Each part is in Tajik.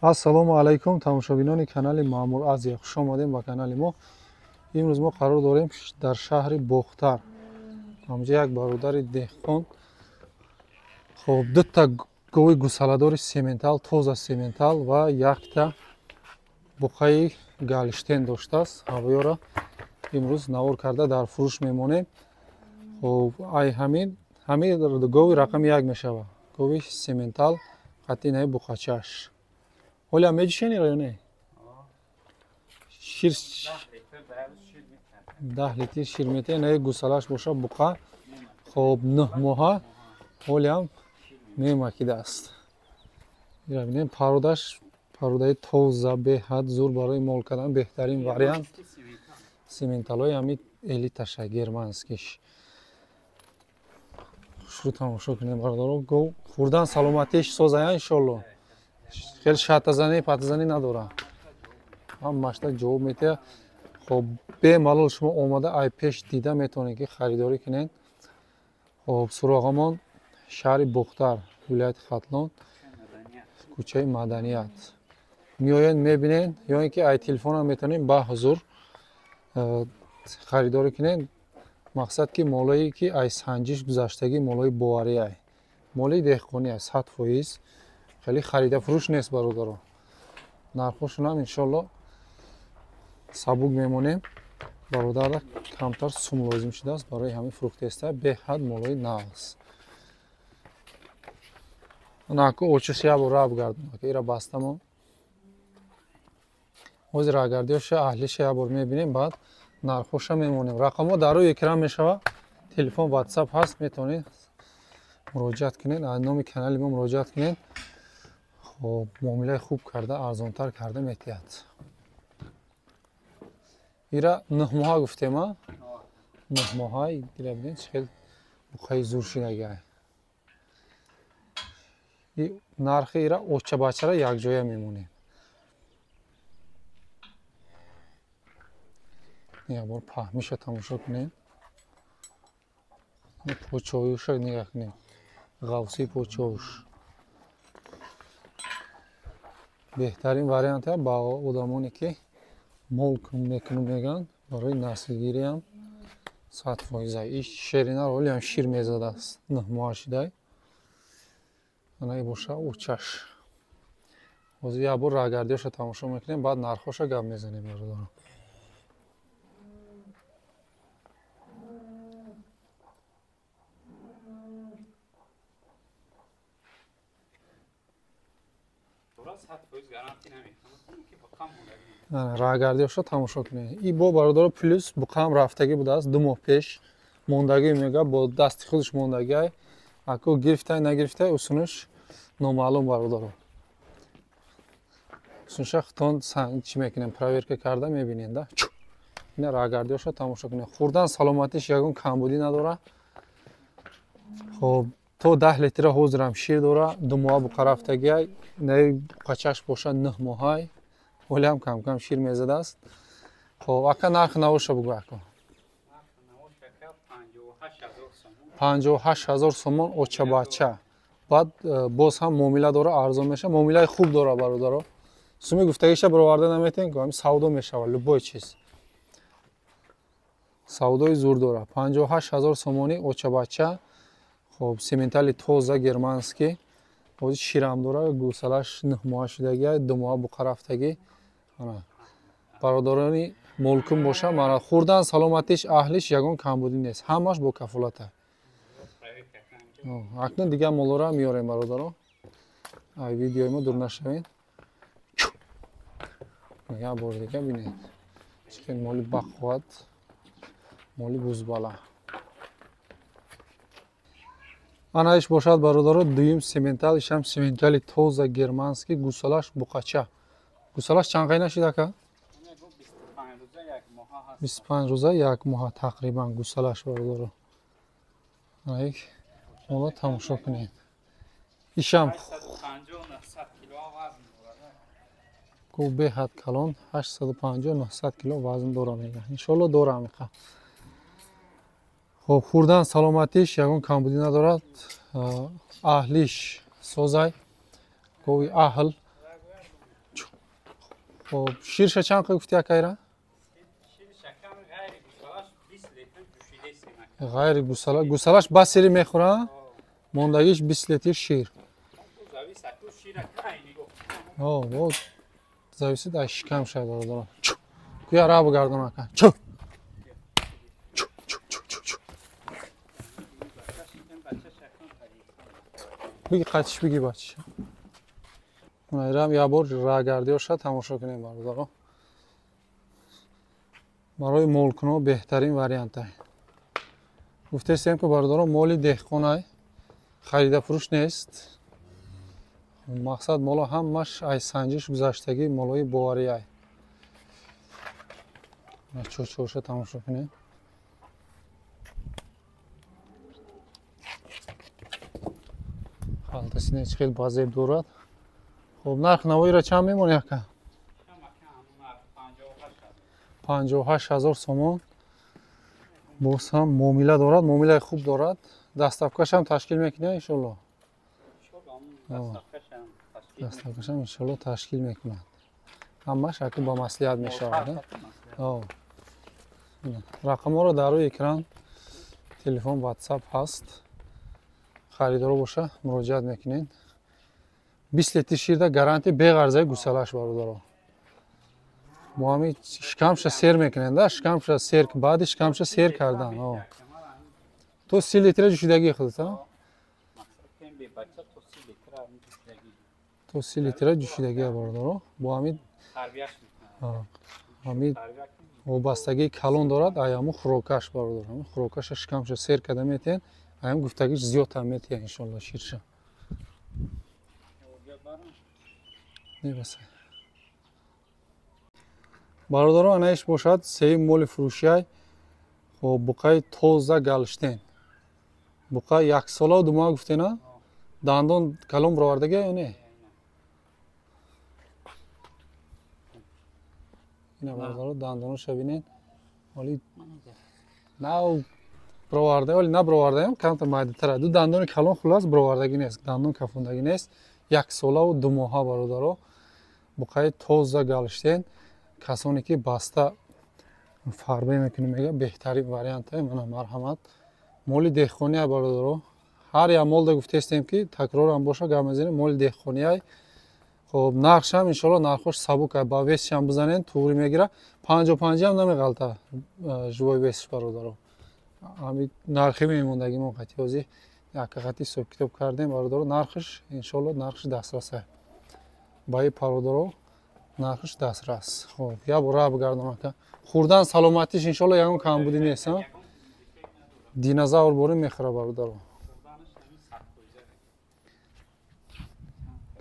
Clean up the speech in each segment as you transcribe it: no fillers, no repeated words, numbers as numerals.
Ассалому алайкум, тамошобинони канали Маъмур Азия, хуш омадем ба канали мо. Имрӯз мо қарор дорем дар шаҳри Бохтар. Ҳамҷа як бародари деҳқон хоб дута гови гусаладори сементал, тоза сементал ва якта буқаи галштен доштааст. Ҳавоёра имрӯз навор карда дар фурӯш мемонем. Хоб ай ҳамин гови рақами як мешавад. Гови сементал қатъи наи буқачаш. Оля меҷушени ё не? Шир 10 литр шир метиҳад. Наи гусалаш боша буқа. Хоб 9 моҳа ҳолиам мемакидааст. Ира бинем, пародаш пародаи тоза, беҳад зур барои мол кардан беҳтарин вариант. Сементалҳои ҳамин элиташа германскиш. Хушрӯ тамошо кунем бародаро. Гов хӯрдан саломатиш созая иншолло. Хеле шатазанӣ патазанӣ надора. Ҳамашта ҷавоб метиҳад. Хоб бемалол шумо омада ай пеш дида метавонед ки харидорӣ кунед. Хоб суроғамон шаҳри Бохтар, вилояти Хатлон, кӯчаи Маданият. Меоед мебинед ё ин ки ай телефонам метавонед ба ҳузур харидорӣ кунед. Мақсад ки молое ки ай санҷиш гузаштагӣ молои боварӣ ай. Моли деҳқонӣ ай 100%. Хеле харида фурӯш нест бародаро. Нархошонам иншолло сабук мемонем. Бародарра камтар сум лозим шудааст барои ҳамин фурӯхтеста, беҳад молои нағз. Наку очус як бор раб гардон. Ира бастамон. Ҳозир рагардиёша аҳлиша як бор мебинем, баъд нархоша мемонем. Рақамҳо дар рӯи экран мешавад. Телефон, WhatsApp ҳаст, метавонед муроҷиат кунед, аз номи канали мо муроҷиат кунед. Хоб муомилаи хуб карда, арзонтар карда метиҳад. Ира 9 моҳа гуфтем, а? 9 моҳа, ира бинед чӣ хел буқаи зур шидагиай. Нархи ира оча-бачара якҷоя мемонем. Як бор паҳмиша тамошо кунем. Почоюша нигоҳ кунем. Ғавсии почоюш. Беҳтарин вариант ба одамоне ки мол мекунум мегӯянд, барои наслгириам 100%. Ин шеринаро ҳолиам шир мезадааст. 9 моҳа шидай. Ана и боша очаш. Ҳозир як бор рагардиёша тамошо мекунем, баъд нархоша гап мезанем бародаро. Рагардиёша тамошо кунед. И бо бародаро плюс буқаам рафтагӣ будааст 2 моҳ пеш. Мондагӣ мега бо дасти худаш мондагиай. Аку гирифтай нагирифтай усунуш номаълум бародаро. Усунуша худтон чӣ мекунем, проверка карда мебинед да. Ина рагардиёша тамошо кунед. Хӯрдан саломатиш ягон камбудӣ надора. Хоб то 10 литра ҳозирам шир дора, 2 моҳа буқа рафтагиай, наи буқачаш боша 9 моҳай. Ҳолиам кам-кам шир мезадааст. Хоб ака нархи навоша бугӯ ака. 58 000 сомон оча-бача. Баъд боз ҳам муомила дора, арзон мешава. Муомилаи хуб дора бародаро. Суми гуфтагиша бароварда наметавонед, ҳамин савдо мешава, любой чиз. Савдои зур дора. 58 000 сомони оча-бача. Хоб сементали тоза германский. Ҳозир ширам дора, гусалаш 9 моҳа шудагиай, 2 моҳа буқа рафтагӣ. Ана бародарони молкун боша, мара хӯрдан саломатиш, аҳлиш ягон камбудӣ нест. Ҳамаш бо кафолата. Акнун дигар молора меорем бародаро. Ай видеои мо дур нашавед. Як бор дига бинед. Чӣ хел моли бақувват, моли бузбала. Ана иш бошад бародаро дуюм сементал, ишам сементали тоза германский, гусалаш буқача. Гусалаш чанд қай нашид ака? 25 рӯза як моҳа тақрибан гусалаш бародаро. Ана як мола тамошо кунед. Ишам гов беҳад калон, 850-900 кило вазн дора мега. Иншолло дора меқа. Хоб хӯрдан саломатиш ягон камбудӣ надорад. Аҳлиш созай, гови аҳл. Хоб, ширша чанд қай гуфти акайра? Ғайри гусала, гусалаш ба сири мехӯра, мондагиш 20 литр шир. О, зависит аз шикам шай бародарон. Куя ра бигардон ака. Чу. Чу чу чу чу чу. Биги қатиш биги бачи. Унайрам я бор рагардиёша тамошо кунем бародарон. Барои молкуно беҳтарин вариантай. Гуфтестем ки бародарон моли деҳқонай, харида фурӯш нест. Мақсад моло ҳамаш ай санҷиш гузаштагӣ молои бовариай. Чорчорша тамошо кунем. Халтасине чӣ хел базеб дорад. Хоб, нарх навоиро чанд мемонӣ ака? 58 000 сомон. Боз ҳам муомила дорад, муомилаи хуб дорад. Доставкашам ташкил мекунад иншолло. Доставкашам иншолло ташкил мекунад. Ҳамаш ака ба маслиҳат мешавад. Рақамҳоро дар рӯи экран, телефон, WhatsApp ҳаст. Харидоро боша муроҷиат мекунед. 20 литр ширда гарантия беғарзаи гусалаш бародаро. Мо ҳами шикамша сер мекунем, да? Шикамша сер, баъди шикамша сер кардан. То 30 литра ҷӯшидагӣ худат, а? То 30 литра ҷӯшидагӣ бародаро. Бо ҳами ҳами вобастагии калон дорад, аяму хӯрокаш бародар. Ҳами хӯрокаша шикамша сер карда метиҳен, аям гуфтагиш зиёдтар метиҳен иншолло ширша. Небаса. Бародаро, анаиш бошад сеюм моли фурӯшиай. Хоб, буқаи тоза Галштен. Буқа яксола ду моҳ гуфтена? Дандон калон баровардагия ё не? Ина бародаро дандоноша бинед. Оли нав бароварда, оли на баровардаям, камтар майдатара. Ду дандони калон хулас баровардагӣ нест, дандон кафондагӣ нест. Яксолаву ду моҳа бародаро. Буқаи тоза Галштен. Касоне ки баста фарбе мекунем, мега беҳтарин вариант мана марҳамат. Моли деҳқония бародаро. Ҳар як молда гуфтестем ки такрорам боша гап мезанем, моли деҳқониай. Хоб, нархшам иншолло нархош сабук ай, ба весшам бизанен туғри мегира. 55 ҳам намеғалта живой весш бародаро. Ҳами нархи мемондагӣ мо қатъи ҳозир яка қатъи ҳисоб китоб кардем бародаро. Нархш иншолло нархш дастрас ай. Ба ин бародаро нархш дастрас. Хоб, як бор ра бигардон ака. Хӯрдан саломатиш иншолло ягон камбудӣ нест, а? Динозавр борӣ мехӯра бародаро.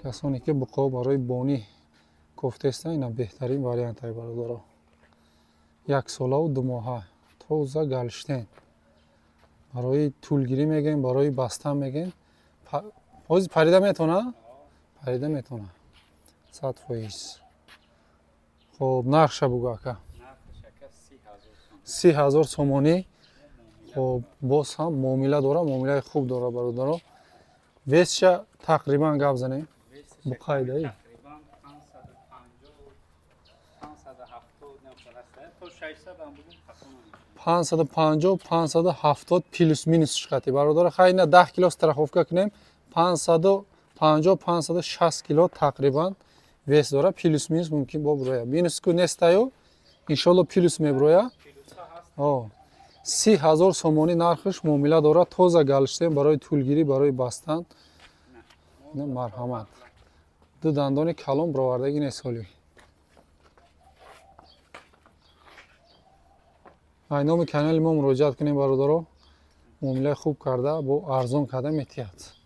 Касоне ки буқо барои бонӣ кофтестан, ина беҳтарин вариант ай бародаро. Яксолаву ду моҳа тоза Галштен. Барои тӯлгирӣ мегӯем, барои бастан мегӯем. Ҳозир парида метавона? Парида метавона. 100%. Хоб, нархша бугӯ ака. 30 000 сомонӣ. Хоб, боз ҳам муомила дора, муомилаи хуб дора бародаро. Весша тақрибан гап занем. Буқайдаи. 550, 570 плюс минус шқати бародаро. Хай ина 10 кило страховка кунем, 550, 560 кило тақрибан вес дора, плюс минус мумкин бо буроя. Минус ку нестаю, иншолло плюс меброя. 30 000 сомонӣ нархш муомила дора, тоза Галштен барои тӯлгирӣ, барои бастан. Марҳамат. Ду дандони калон баровардагӣ нест ҳоли. Ай номи канали мо муроҷиат кунем бародаро. Муомилаи хуб карда, бо арзон карда метиҳад.